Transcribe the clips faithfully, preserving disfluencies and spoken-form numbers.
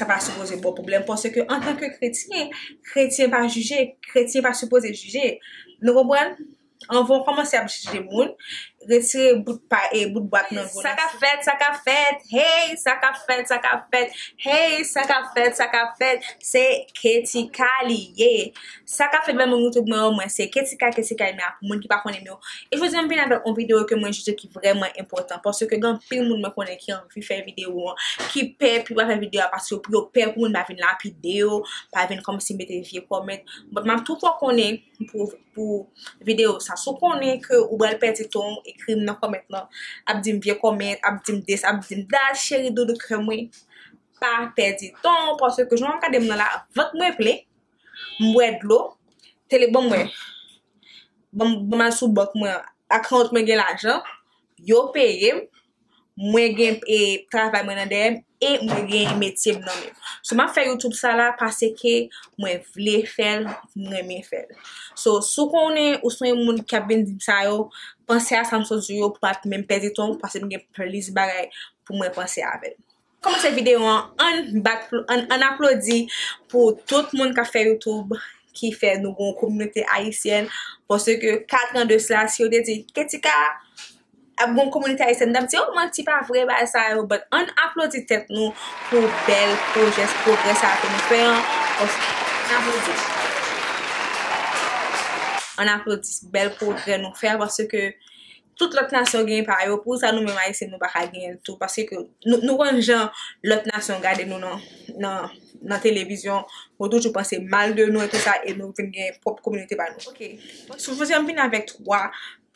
Sa pa sipoze ba w pwoblèm, paske antanke kretyen, kretyen pa jije, kretyen pa sipoze jije. Nou konprann? Anvan w kòmanse ap jije moun, retire bout pa e bout bwat nan vò. Sa k ap fèt, sa k ap fèt, hey, sa k ap fèt, sa k ap fèt, hey, sa k ap fèt, sa k ap fèt, se Ketika li ye. Sa k ap fèt, bèl moun YouTube mwen yo, mwen se Ketika, Ketika Emia pou moun ki pa konnen m yo. E jodi a m vin avèk yon videyo ke mwen jije ki vrèman enpòtan, paske gen anpil moun mwen konnen ki anvi fè videyo an, ki pè pou yo pa fè videyo a, paske yo pè pou moun pa vin lapide yo, pa vin kòmsi mete vye kòmèt. But m ap tou fè w konnen pou, pou videyo sa. Si w konnen ke ou pral pèdi tan w, ekri m nan kòmèt lan, ap di m vye kòmèt, ap di m dis, ap di m dat, cheri doudou kè mwen, pa pèdi tan w, paske jan w ap gade m nan la, vant mwen plen, m bwè dlo, tele ban mwen, ban m, ban m al sou bank mwen, akant mwen gen lajan, yo peye m, mwen gen, e, travay mwen nan dèyè m, e mwen gen metye m nan men m. So, m ap fè YouTube sa la paske mwen vle fè l, m renmen fè l. So, si w konnen ou se yon moun k ap vin di m sa yo, panse a sa m sot di yo pou pa menm pèdi tan w, paske m gen plis bagay pou mwen panse avè l. Kòmanse videyo an, ann bat, ann, ann aplodi pou tout moun k ap fè YouTube, ki fè nou gon kominote ayisyèn, paske kat an de sila, si yo te di, Ketika ap gon kominote ayisyèn, m t ap di, oh, manti, pa vre, bagay sa yo, but ann aplodi tèt nou pou bèl pwojè, pwogrè sa ke nou fè an, paske ann aplodi. Ann aplodi bèl pwogrè nou fè, paske tout lòt nasyon gen pa yo, poukisa nou menm ayisyen nou pa ka genyen l tou, paske nou, nou konn jan lòt nasyon gade nou nan, nan, nan televizyon, yo toujou panse mal de nou e tou sa, e nou vin gen pwòp kominote pa nou. Ok. So, jodi a m vin avèk twa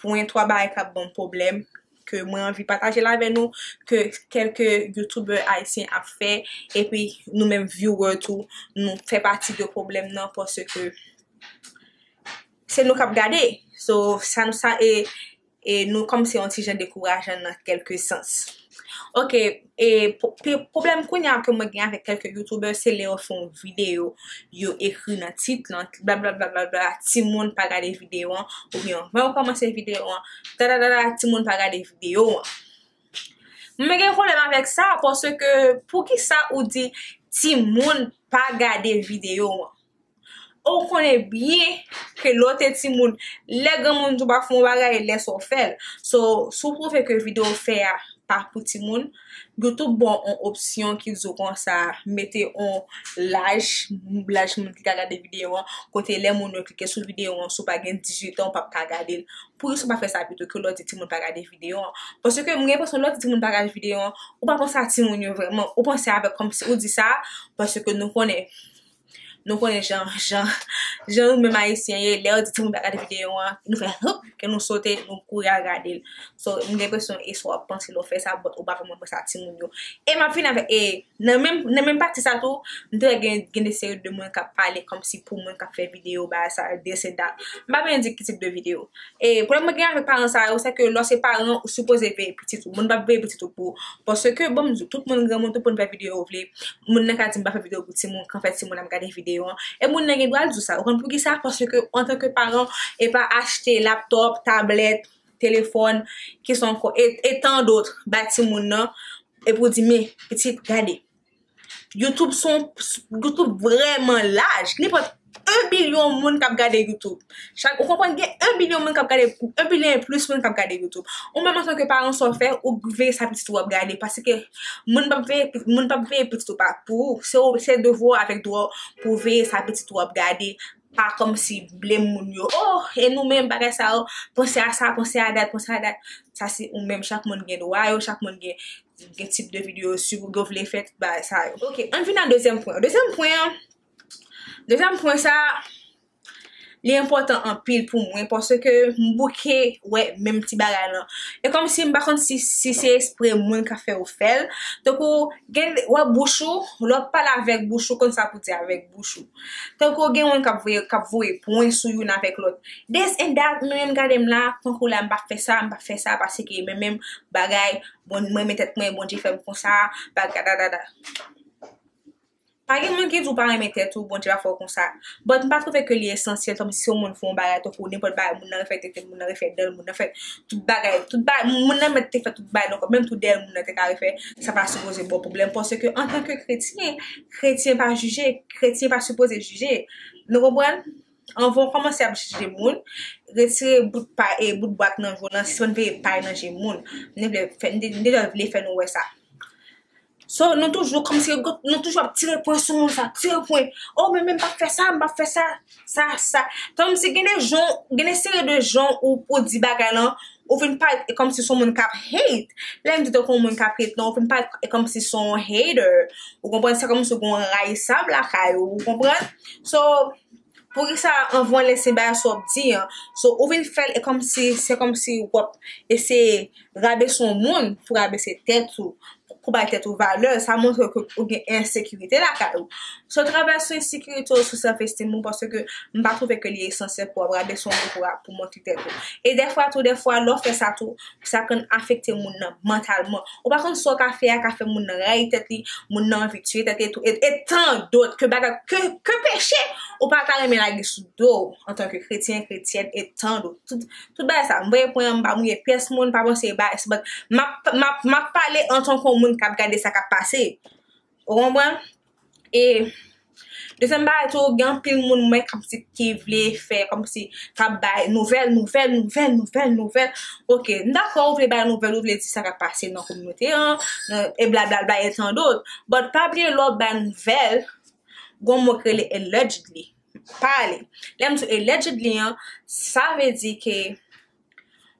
pwen, twa bagay k ap ban m pwoblèm, ke mwen anvi pataje l avè nou, ke kèlke youtubè ayisyen ap fè, epi nou menm viewer tou, nou fè pati de pwoblèm nan, paske se nou k ap gade. So, sa nou sa, e, e nou kòmsi yon ti jan dekourajan nan kèlke sans. Ok, e po-, pe-, pwoblèm kounye a ke mwen gen avèk kèlke youtubè, se lè yo fè yon videyo, yo ekri nan tit lan, blablabla, timoun pa gade videyo an, oubyen anvan yo kòmanse videyo an, tadadada, timoun pa gade videyo an. Mwen gen pwoblèm avèk sa, paske poukisa ou di timoun pa gade videyo an? Ou konnen byen ke lè w te timoun, lè granmoun di w pa fè yon bagay, lè sa w fè l. So, si w twouve ke videyo w fè a pa pou timoun, YouTube ba w yon opsyon ki di w konsa, mete yon laj, laj moun ki ka gade videyo an, kote lè moun yo klike sou videyo an, si w pa gen dizuit an, w p ap ka gade l. Poukisa w pa fè sa pito ke lè w di timoun pa gade videyo an? Paske m gen enpresyon lè w di timoun pa gade videyo an, ou pa panse a timoun yo vrèman, ou panse avèk kòmsi ou di sa, paske nou konnen, nou konnen jan, jan, jan nou menm ayisyen ye, lè yo di timoun pa gade videyo an, nou fè, hop, ke nou sote, nou kouri al gade l. So, m gen enpresyon e sa w ap panse lè w fè sa, but ou pa vrèman panse a timoun yo. E m ap vin avèk, e nan menm, nan menm pati sa tou, m te wè gen, gen de seri de moun k ap pale kòmsi pou moun k ap fè videyo, bagay sa, this and that. M pa bezwen di ki tip de videyo. E pwoblèm mwen gen avèk paran sa yo, se ke lè w se paran, ou sipoze veye pitit ou. Moun p ap veye pitit ou pou ou. Paske, bon, m di w, tout moun granmoun, tout moun fè videyo yo vle. Moun nan ka di m pa fè videyo pou timoun, kanfè timoun ap gade videyo an. E moun nan gen dwa di w sa. Ou konn poukisa? Paske, antanke paran, e pa achte laptop, tablèt, telefòn, ki son ankò, e, e tan dot, bay timoun nan, epi w di, men, pitit, gade. YouTube son, YouTube vrèman laj. Nenpòt en bilyon moun k ap gade YouTube. Chak, ou konprann, gen en bilyon moun k ap gade, en bilyon e plis moun k ap gade YouTube. Ou menm antanke paran, sa w fè, ou veye sa pitit ou ap gade, paske moun p ap veye, moun p ap veye pitit ou pa pou ou. Se ou, se devwa w avèk dwa w pou w veye sa pitit ou ap gade, pa kòmsi blame moun yo. Oh, e nou menm bagay sa yo, panse a sa, panse a dat, panse a dat. Sa se ou menm, chak moun gen dwa yo, chak moun gen, gen tip de videyo si yo vle fè tout bagay sa yo. Ok, ann vin nan dezyèm pwen. Dezyèm pwen an, dezyèm pwen sa, li enpòtan anpil pou mwen, paske m bouke wè menm ti bagay lan. E kòmsi m pa konn si, si se espre moun ka fè yo fè l. Tankou, gen, w ap bouch ou, lè w ap pale avèk bouch ou, konn sa pou di avèk bouch ou. Tankou gen moun k ap voye, k ap voye pwen sou youn avèk lòt. This and that, mwen menm gade m la, tankou la, m pa fè sa, m pa fè sa, paske mwen menm bagay, bon, mwen renmen tèt mwen, Bondye fè m konsa, bagay, dadada. Pa gen moun ki di w pa renmen tèt ou, Bondye pa fè w konsa. But m pa twouve ke li esansyèl, kòmsi se yon moun fè yon bagay, tankou nenpòt bagay, moun nan refè tete, moun nan refè dan l, moun nan fè tout bagay, tout bagay, moun nan mèt te fè tout bagay nan kò, menm tou dèyè moun nan te ka refè, sa pa sipoze ba w pwoblèm, paske antanke kretyen, kretyen pa jije, kretyen pa sipoze jije. Nou konprann? Anvan w kòmanse ap jije moun, retire bout pay, e, bout bwat nan je w lan, sispann veye pay nan je moun. M te vle fè, m te, m te vle fè nou wè sa. So, nou toujou kòmsi, nou toujou ap tire pwen sou moun sa, tire pwen. Oh, men, men, m p ap fè sa, m p ap fè sa, sa, sa. Kòmsi gen de jan, gen de seri de jan ou, ou di bagay lan, ou vin parèt kòmsi se yon moun k ap hate. Lè m di tankou yon moun k ap hate, non, ou vin parèt kòmsi se yon hater. Ou konprann? Se kòmsi ou gen yon rayisab lakay ou, ou konprann? So, poukisa anvan w lese bagay sa w ap di an? So, ou vin fè l e kòmsi, se kòmsi w ap eseye rabese yon moun pou rabese tèt ou, pou bay tèt ou valè, sa montre ke ou gen ensekirite lakay ou. So, travay sou ensekirite w, sou self esteem ou, paske m pa twouve ke li esansyèl pou w ap rabese yon moun pou, pou montre tèt ou. E dèfwa tou, dèfwa, lè w fè sa tou, sa konn afekte moun nan mantalman. Ou pa konn sa w ka fè a ka fè moun nan rayi tèt li, moun nan anvi tiye tèt li, e tou, e, e tan dòt ke bagay, ke, ke peche ou pa ta renmen lage sou do w antanke kretyen, kretyèn, e tan dòt. Tout, tout bagay sa, m voye pwen an, m pa mouye pyès moun, pa panse e bagay, but m ap, m ap, m ap pale antanke yon moun k ap gade sa k ap pase. Ou konprann? E dezyèm bagay tou, gen anpil moun mwen k ap di ki vle fè kòmsi k ap bay nouvèl, nouvèl, nouvèl, nouvèl, nouvèl. Ok, m dakò, ou vle bay nouvèl, ou vle di sa k ap pase nan kominote an, nan, e blablabla, e tan dòt. But pa bliye lè w bay nouvèl, gon mo k rele allegedly. Pale. Lè m di allegedly an, sa vle di ke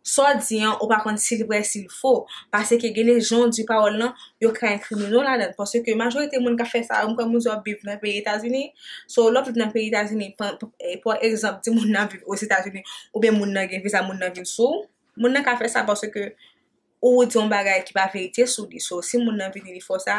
sa w di an, ou pa konn si l vrè, si l fo. Paske gen de jan w di pawòl lan, yo ka enkrimine w ladan l. Paske majorite moun k ap fè sa yo, m kwè moun yo ap viv nan peyi Etazini. So, lè w ap viv nan peyi Etazini, pa, pa, e, pa egzanp, di moun nan viv Ozetazini, oubyen moun nan gen viza, moun nan vin sou w, moun nan ka fè sa paske ou di yon bagay ki pa verite sou li. So, si moun nan vini, li fè w sa,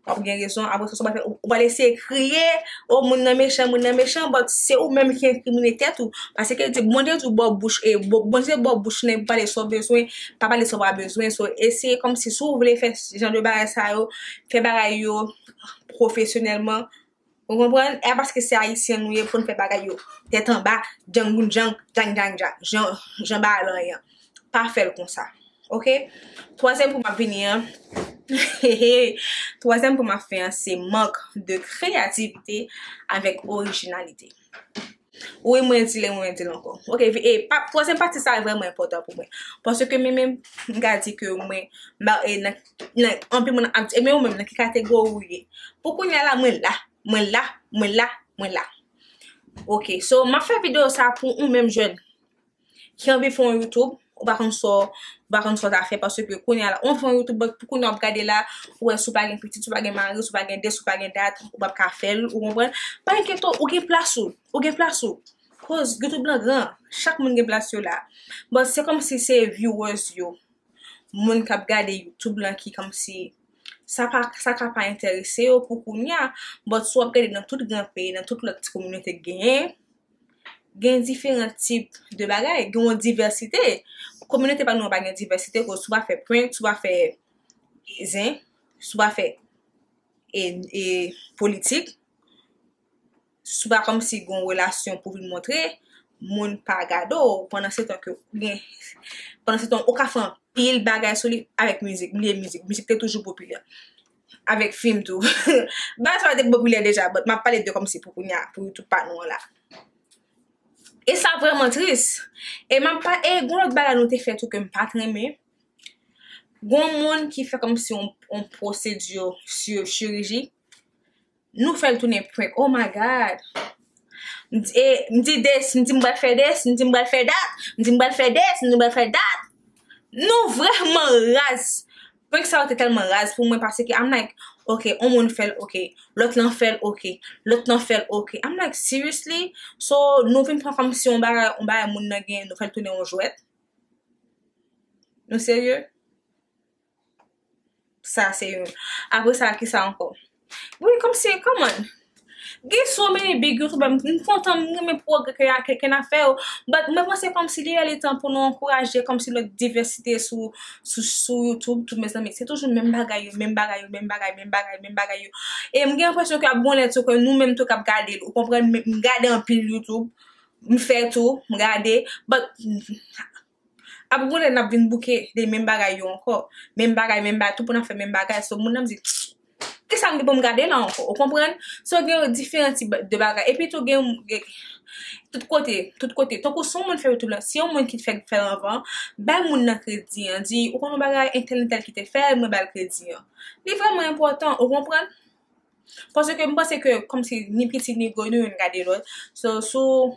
w ap gen rezon. Apre sa, ou pral fè, ou pral eseye kriye, o, moun nan mechan, moun nan mechan, but se ou menm ki enkrimine tèt ou. Paske di, Bondye di w ba w bouch, e, Bo-, Bondye ba w bouch nan, pale sa w bezwen, pa pale sa w pa bezwen. So, eseye kòmsi si w vle fè jan de bagay sa yo, fè bagay yo pwofesyonèlman, ou konprann? E a paske se Ayisyen nou ye pou n fè bagay yo tèt anba, djangoun djang, djang djang djang, jan, jan bagay lan ye an. Pa fè l konsa. Ok? Twazyèm pwen m ap vini an. Twazyèm pwen m ap fè an, se mank de kreyativite avèk orijinalite. Wi, mwen di l e mwen di l ankò. Ok, e pa, twazyèm pati sa a vrèman enpòtan pou mwen. Paske mwen menm, m ka di ke mwen, m pa, e nan, nan, anpil moun ap di, e men ou menm, nan ki kategori ou ye? Pou kounye a la, mwen la. Mwen la, mwen la, mwen la. Ok, so, m ap fè videyo sa pou ou menm jèn ki anvi fè yon YouTube, ou pa konn sa, ou pa konn sa w ta fè, paske kounye a la, ou fè yon YouTube, but pou kounye a w ap gade la, ou wè si w pa gen pitit, si w pa gen mari, si w pa gen this, si w pa gen that, ou p ap ka fè l, ou konprann? Pa enkyete w, ou gen plas ou, ou gen plas ou. Koz YouTube lan gran, chak moun gen plas yo la. But se kòmsi se viewers yo, moun k ap gade YouTube lan ki kòmsi sa pa, sa ka pa enterese yo pou kounye a, but si w ap gade nan tout gran peyi, nan tout lòt ti kominote k genyen, gen diferan tip de bagay, gen yon divèsite. Kominote pa nou an pa gen divèsite, koz si w pa fè prank, si w pa fè zen, si w pa fè, e, e, politik, si w pa kòmsi gen yon relasyon pou vin montre, moun pa gade w, pandan se tan ke ou gen, pandan se tan ou ka fè anpil bagay sou li avèk mizik, m bliye mizik, mizik te toujou popilè. Avèk fim tou. Bagay sa yo te popilè deja, but m ap pale de kòmsi pou kounye a, pou YouTube pa nou an la. E sa vrèman tris. E m ap pa, e gon lòt bagay nou te fè tou ke m pa t renmen. Gon moun ki fè kòmsi yon, yon pwosedi, chiriji, nou fè l tounen prank. Oh my God. M di, e, m di this, m di m pral fè this, m di m pral fè that, m di m pral fè this, m di m pral fè that. Nou vrèman raz. Prank sa yo te tèlman raz pou mwen, paske I'm like, ok, on moun fè l, ok, lòt lan fè l, ok, lòt lan fè l, ok. I'm like, seriously? So, nou vin pran kòmsi yon bagay, yon bagay moun nan gen, nou fè l tounen yon jwèt? Nou serye? Sa se youn. Apre sa, ki sa ankò? Wi, kòmsi, come on. Gen so many big YouTuber, m kontan, m renmen pwogrè ke, ke, ke n ap fè yo. But mwen panse kòmsi li lè li tan pou nou ankouraje kòmsi lòt divèsite sou, sou, sou YouTube, tout mezanmi. Se toujou menm bagay yo, menm bagay yo, menm bagay, menm bagay, menm bagay yo. E m gen enpresyon ke ap gon lè tou ke nou menm tou k ap gade l, ou konprann, m, m gade anpil YouTube, m fè tou, m gade, but ap gon lè n ap vin bouke de menm bagay yo ankò. Menm bagay, menm bagay, tout pou n ap fè menm bagay. So, moun nan di, kisa m gen pou m gade la ankò? Ou konprann? So, gen diferan tip de bagay. Epi tou, gen, gen tout kote, tout kote. Tankou si yon moun fè YouTube la, si yon moun ki fè, fè l anvan, bay moun nan kredi an. Di, ou konn yon bagay, entèl, entèl ki te fè l, mwen ba l kredi an. Li vrèman enpòtan, ou konprann? Paske m panse ke, kòmsi, ni piti, ni gwo, nou youn gade lòt. So, sou,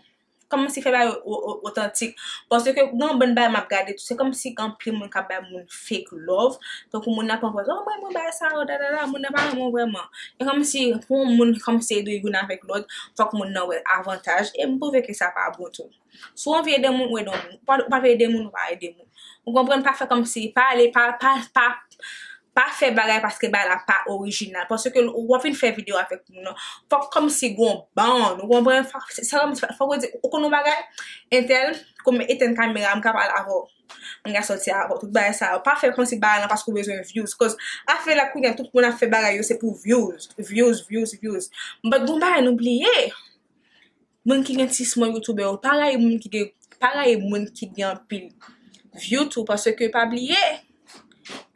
kòmanse fè bagay o-, o-, otantik. Paske gen yon bann bagay m ap gade tou, se kòmsi gen anpil moun k ap bay moun fake love. Tankou moun nan pran pòz, oh, mwen, mwen, bagay sa yo, da, da, da, moun nan pa renmen w vrèman. E kòmsi, pou yon moun, kòmsi, ede youn avèk lòt, fòk moun nan wè avantaj. E m twouve ke sa pa bon tou. Si w anvi ede moun, ou ede moun. Ou pa, ou pa vle ede moun, ou pa ede moun. Ou konprann, pa fè kòmsi, pa ale, pa, pa, pa, pa fè bagay paske bagay la pa orijinal. Paske w ap vin fè videyo avèk moun nan. Fòk kòmsi gon bond, ou konprann? Fòk, se, se kòmsi, fòk ou di, ou konn yon bagay, entèl, kòm etèn kamera, m ka pale avè w. M ka sòti avè w, tout bagay sa yo. Pa fè kòmsi bagay lan paske w bezwen views. Cause afè la kounye a, tout moun ap fè bagay yo, se pou views. Views, views, views. But gon bagay nou bliye. Moun ki gen ti small YouTuber yo, pa rayi moun ki gen, pa rayi moun ki gen anpil view tou, paske pa bliye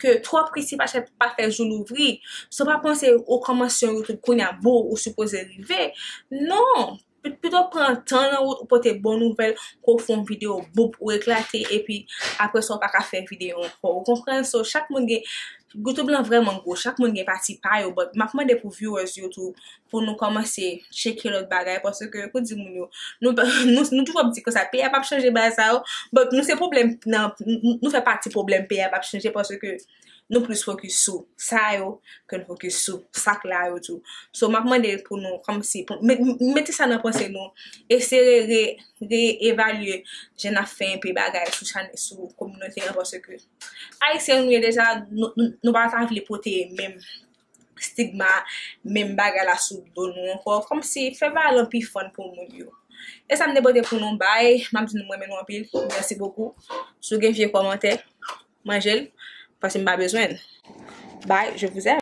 ke twòp resi pa chè, pa fè jou louvri. So pa panse ou kòmanse yon YouTube kounye a, boum, ou sipoze rive. Non! Pi-, pito pran tan nan wout, ou pote bon nouvèl, ke w fè yon videyo, boum, ou eklate, epi apre sa, ou pa ka fè videyo ankò. Ou konprann? So, chak moun gen, YouTube lan vrèman gwo, chak moun gen pati pa yo, but m ap mande pou viewers yo tou, pou nou kòmanse tcheke lòt bagay, paske, pou di moun yo, nou, nou, nou toujou ap di konsa, peyi a p ap chanje bagay sa yo, but nou se pwoblèm nan, nou, nou fè pati pwoblèm peyi a p ap chanje, paske nou plis fokis sou sa yo, ke nou fokis sou sa k la yo tou. So, m ap mande pou nou, kòmsi, pou, met-, mete sa nan panse nou, eseye re-, re-evalye jan n ap fè enpe bagay sou chanèl, sou kominote an, paske Ayisyen nou ye deja, nou, nou, nou pa ta vle pote menm stigma, menm bagay la sou do nou ankò. Kòmsi fè bagay lan pi fun pou moun yo. E sa m te pote pou nou bay, m ap di nou m renmen nou anpil. Merci beaucoup. Si w gen vye kòmantè, manje l, paske m pa bezwen l. Bye, je vous aime.